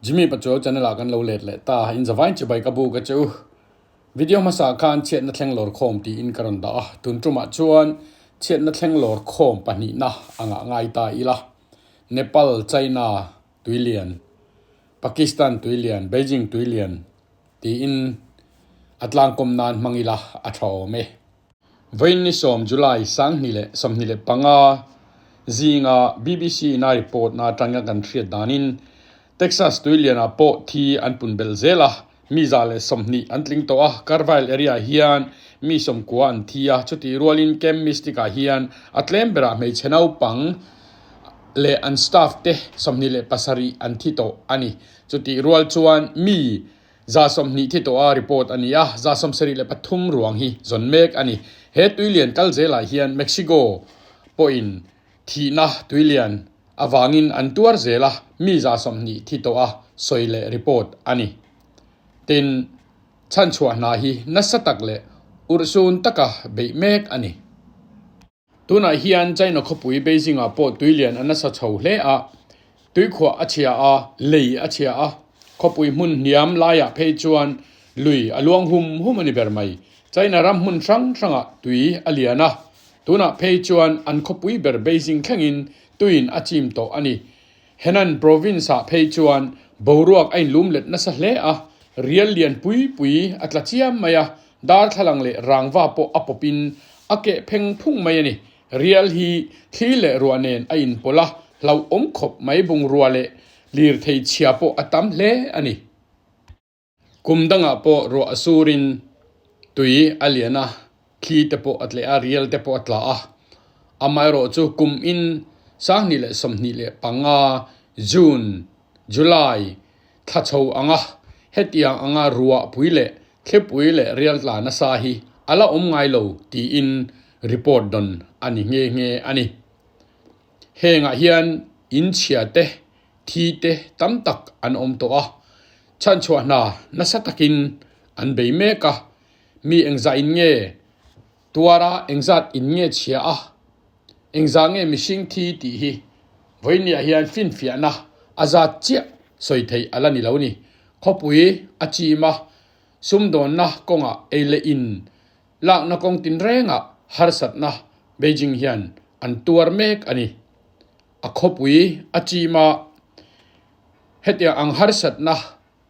Jimmy Pachuau channel ah kan lo let leh ta, in zavain chibai ka bu ka che u. Video hmasa khan chhiatna thleng lawr khawm tiin ka rawn dah a, tun tumah chuan chhiatna thleng lawr khawm pahnihna a ngah ngai ta ila. Nepal, China tuilian, Pakistan tuilian, Beijing tuilian tiin a tlangkawm nan hmang ila a tha awm e. Vawiin ni sawm July 2025 zinga BBC ina report na atanga kan hriat danin Texas tuilianah pawh thi an pun belh zel a, mi 120 an tling tawh a, Carville area hian mi 90 an thi a, chutih rualin Camp Mystic ah hian a tlem berah hmeichhe naupang leh an staff te 27 an thi tawh a ni. Chutih rual chuan mi 120 thi tawha report a ni a, 73 ruang hi zawn mek a ni. He tuilian kal zelah hian Mexico pawhin thihna tuilian avangin an tuar zel a, mi 120 thi tawha sawi leh report a ni. Tin, chhanchhuah hna hi nasa tak leh urhsun taka beih mek a ni. Tunah hian China khawpui Beijing-ah pawh tuilian a nasa chho hle a, tuikhuah a chhia a, lei a chhia a, khawpui hmun hniam laiah phei chuan lui a luang hum hum a ni ber mai. China ram hmun hrang hrangah tui a lian a, tunah phei chuan an khawpui ber Beijing thlengin tuiin a chim tawh a ni. Henan province-ah phei chuan boruak a inlum let nasa hle a, rial lian pui pui a tla chiam mai a, darthlalang leh rangva pawh a pawpin a keh pheng phung mai a ni. Rial hi thli leh ruah nen a inpawlh a, hlauhawm khawp mai bungrua leh lirthei chhia pawh a tam hle a ni. Kum dangah pawh ruah a surin tui a lian a, thli te pawh a tleh a, rial te pawh a tla a. Amaherawh chu kum in 2025 June, July thla chho anga hetiang anga ruah pui leh thlipui leh rial tla nasa hi a la awm ngai lo tiin report dawn a ni nghe nghe a ni. Hengah hian in chhia te thi te tam tak an awm tawh a, chhanchhuah hna nasa takin an bei mek a, mi engzah in nge tuar a, engzat in nge chhia a, engzah nge mihring thi tih hi vawinia hian finfiahna a zat chiah sawi theih a la ni lo ni. Khawpui a chim a, sumdawnna kawngah ei leh in lakna kawng tinrengah harsatna Beijing hian an tuar mek a ni. A khawpui a chim a, hetiang ang harsatna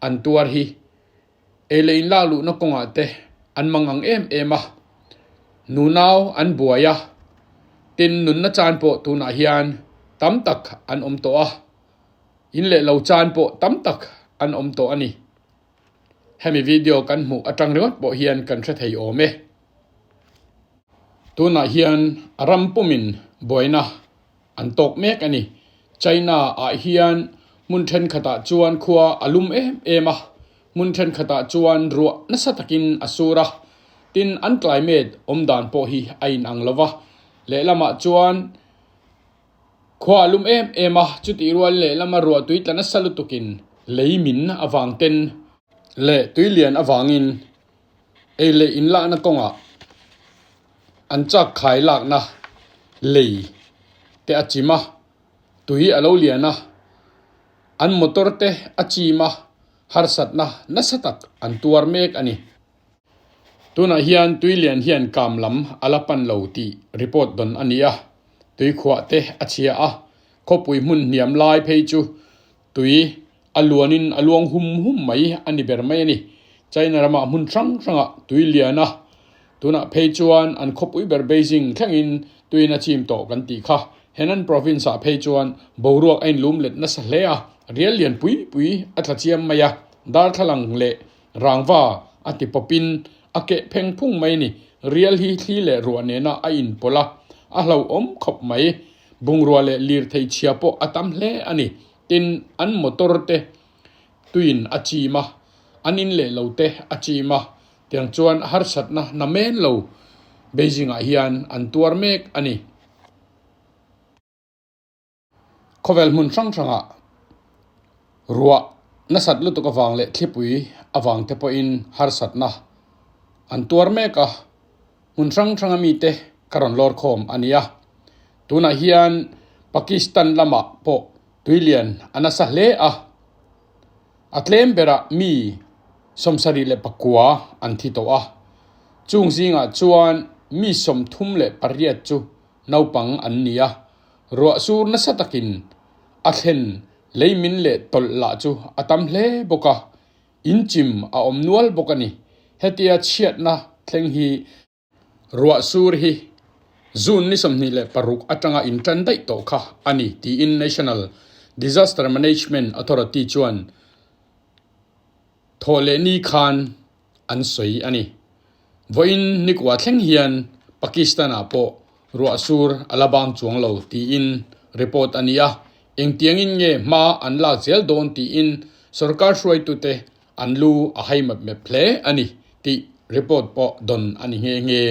an tuar hi ei leh in lak luhna kawngah te an mang ang em em a, nunau an buai a, tin nunna chan pawh tunah hian tam tak an awm tawh a, in leh lo chan pawh tam tak an awm tawh a ni. Hemi video kan hmuh atang ringawt pawh hian kan hre thei awm e. Tunah hian a ram pumin buaina an tawk mek a ni. China ah hian hmun thenkhatah chuan khua a lum em em a, hmun thenkhatah chuan ruah nasa takin a sur a, tin an climate awm dan pawh hi a inang lo va. Lehlamah chuan Khua a lum em em a, chutih rual lehlama ruah tui tla nasa lutukin lei min avang ten leh tui lian avangin ei leh in lakna kawngah an chak khai lakna lei te a chim a, tui a lo lian a, an motor te a chim a, harsatna nasa tak an tuar mek a ni. Tunah hian tuilian hian kam lam a la pan lo tih report dawn a ni a, tuikhuah te a chhia a, khawpui hmun hniam lai phei chu tui a luanin a luang hum hum mai a ni ber mai a ni. China ramah hmun hrang hrangah tui lian a, tunah phei chuan an khawpui ber Beijing thlengin tuiin a chim tawh kan tih kha. Henan province-ah phei chuan boruak a inlum let nasa hle a, rial lian pui pui a tla chiam mai a, darthlalang leh Rangva a ti pawpin a keh pheng phung mai ni. Rial hi thli leh ruah nena a inpawlh a, a hlauhawm khawp mai. Bungrua leh lirthei chhia pawh a tam hle a ni. Tin, an motor te tuiin a chim a, an in leh lo te a chim a, tiang chuan harsatna na men lo Beijing-ah hian an tuar mek a ni. Khawvel hmun hrang hrangah ruah nasat lutuk avang leh thlipui avang te pawhin harsatna an tuar mek a, hmun hrang hranga mite ka rawn lawr khawm a ni a. Tunah hian Pakistan lamah pawh tuilian a nasa hle a. A tlem berah mi 79 an thi tawh a, chung zingah chuan mi 38 chu naupang an ni a, ruah sur nasa takin a thlen leimin leh tawlh lah chu a tam hle bawk a, inchim a awm nual bawk a ni. Hetia chhiatna thleng hi Ruah sur hi June ni 26 atanga intan daih tawh kha a ni tiin National Disaster Management Authority chuan thawhlehni khan an sawi a ni. Vawiin nikua thleng hian Pakistan-ah pawh ruah sur a la bang chuang lo tiin report a ni a, engtiangin nge hma an lak zel dawn tiin sorkar hruaitute An lu a hai mep mep hle a ni tih report pawh dawn a ni nghe nghe.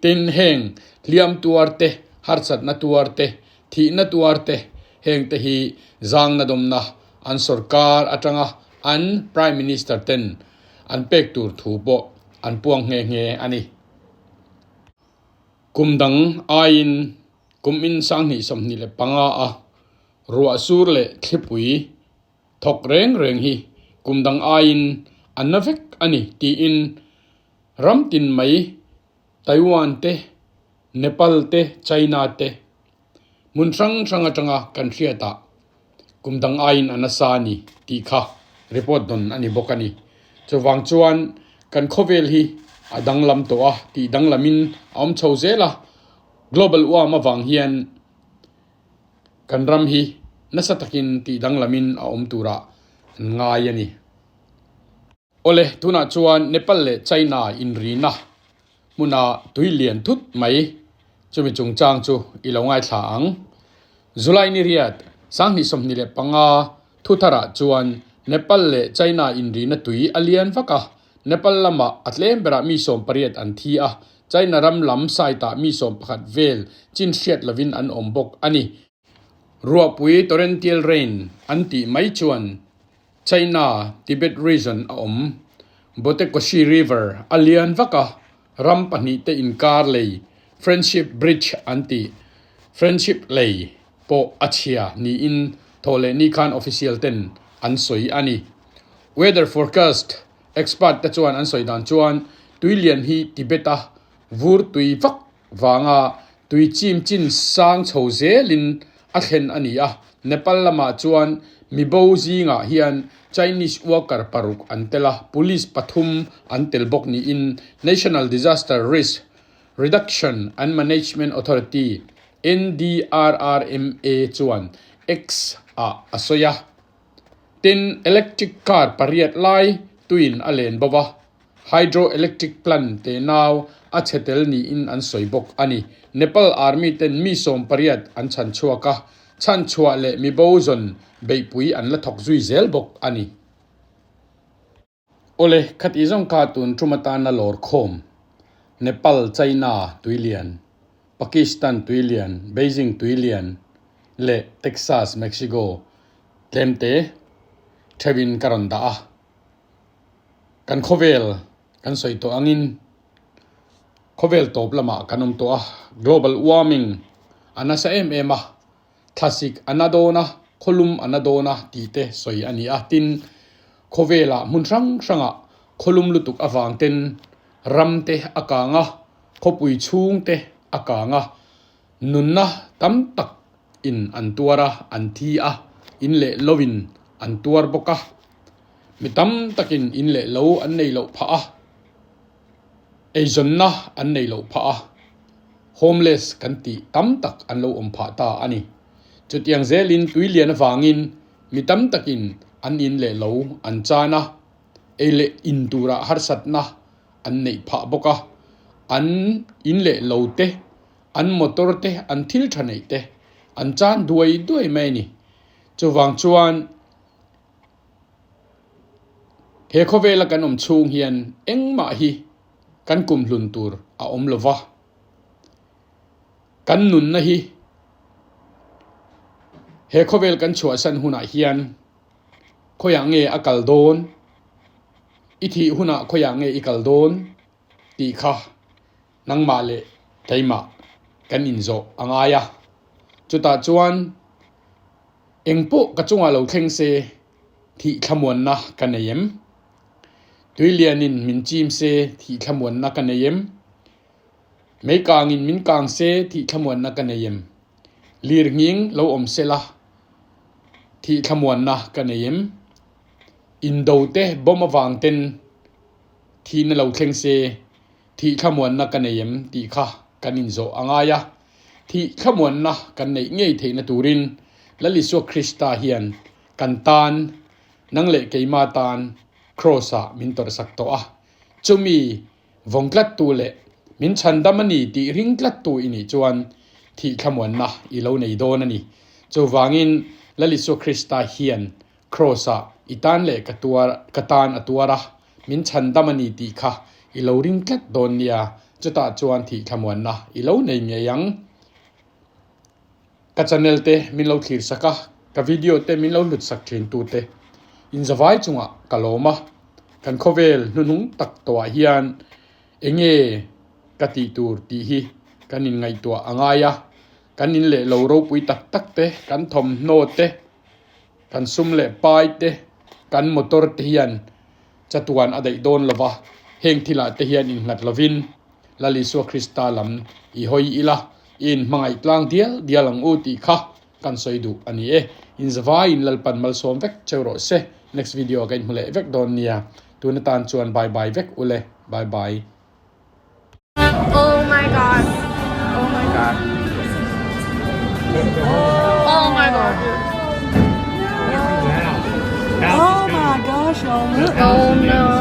Tin, heng hliam tuar te, harsatna tuar te, thihna tuar te, heng te hi zangna dawmna an sorkar atanga an Prime Minister ten an pek tur thu pawh an puang nghe nghe a ni. Kum dang aiin kum in 2025 a ruah sur leh thlipui Thawk reng reng hi kum dang aiin a na vek a ni tiin ram tin mai Taiwan te, Nepal te, China te hmun hrang hrang atanga kan hriatah kum dang aiin a nasa a ni tih kha report dawn a ni bawk a ni. Chuvang chuan kan khawvel hi a danglam tawh a tih danglamin a awm chho zel a, global warm avang hian Kan ram hi nasa takin tih danglamin a awm turah an ngai a ni. Awle, tunah chuan Nepal leh China inrina hmuna tui lian thut mai chumi chungchang chu i lo ngaithla ang. July ni riat, 2025 thutharah chuan Nepal leh China inrina tui a lian vak a, Nepal lamah a tlem berah mi 18 an thi a, China ram lam site-ah mi 11 vel chin hriat lovin an awm bawk a ni. Ruahpui torrential rain an tih mai chuan China Tibet region a awm Botekoshi River a lian vak a, ram pahnihte inkar lei Friendship Bridge an tih Friendship lei pawh a chhia niin thawhlehni khan official ten an sawi a ni. Weather forecast Expert te chuan an sawi dan chuan tui lian hi Tibet a vur tui vak vanga tui chim chin sang chho zelin a thlen a ni a. Nepal lamah chuan mibo zingah hian Chinese worker paruk an tel a, police pathum an tel bawk niin National Disaster Risk Reduction and Management Authority, NDRRMA, chuan X-ah a sawi a. Tin, electric car pariat lai tuin a len bo va, hydro electric plant te nau a chhe tel niin an sawi bawk a ni. Nepal Army ten mi 18 an chhan chhuak a, chhan chhuah leh mibo zawn beihpui an la thawk zui zel bawk a ni. Awle, khati zawng kha tun tum atana lawr khawm, Nepal, China tuilian, Pakistan tuilian, Beijing tuilian leh Texas, Mexico tlemte theuhin ka rawn dah a. Kan khawvel kan sawi tawh angin khawvel tawp lamah kan awm tawh a, global warming a nasa em em a. Thlasik a na dawn a, khawlum a na dawn a tih te sawi a ni a. Tin, khawvelah hmun hrang hrangah khawlum lutuk avang ten ram te a kang a, khawpui chhung te a kang a, nunna tam tak in an tuar a, an thi a, in leh lo in an tuar bawk a, mi tam takin in leh lo an nei loh phah a. Eizawnna an nei loh phah a, homeless kan tih tam tak an lo awm phah ta a ni. Chutiang zelin tui lian avangin mi tam takin an in leh lo an chan a, ei leh in turah harsatna an neih phah bawk a, an in leh lo te, an motor te, an thil tha neih te an chan duai duai mai a ni. Chuvang chuan. He khawvela kan awm chhung hian engmah hi kan kumhlun tur a awm lo va, kan nunna hi he khawvel kan chhuahsan hunah hian khawiah nge a kal dawn, i thih hunah khawiah nge i kal dawn tih kha nangmah leh keimah kan inzawh a ngai a, chutah chuan. Eng pawh ka chungah lo thleng se. Thih thlamuanna ka nei em? Tuilianin min chim se thih thlamuanna ka nei em? Mei kangin min kang se thih thlamuanna ka nei em? Lir nghing lo awm se la thih thlamuanna ka nei em? Indo te bawm avang ten thihna lo thleng se thih thlamuanna ka nei em tih kha kan inzawh a ngai a. Thih thlamuanna kan neih ngei theihna turin Lal Isua Krista hian kan tan, nang leh keima tan Kraws-ah min tawrhsak tawh a. Chumi vawng tlattu leh min chhandam a ni tih ring tlattu i nih chuan thih thlamuanna i lo nei dawn a ni. Chuvangin Lal Isua Krista hian Kraws-ah i tan leh ka tuar ka tan a tuar a, min chhandam a ni tih kha i lo ring tlat dawn nia, chutah chuan thih thlamuanna i lo nei ngei ang. Ka channel te min lo thlir sak a, ka video te min lo hlut sak thin tu te inzavai chungah ka lawm a, kan khawvel hnuhnung tak tawhah hian enge ka tih tur tih hi kan inngaihtuah a ngai a, kan in leh lo ropui tak tak te, kan thawmhnaw te, kan sum leh pai te, kan motor te hian chatuan a daih dawn lo va, heng thilah te hian innghat lovin Lal Isua Krista lam i hawi ila, i inhmangaih tlang dial dial ang u tih kha kan sawi duh a ni e. Inzavaiin Lalpan malsawm vek cheu rawh se. Next video ah ka inhmu leh vek dawn nia. Tun atan chuan bye bye vek ule. Bye bye. Oh my god. Oh my god. Oh my god. Oh my gosh, y'all. Look. Oh no.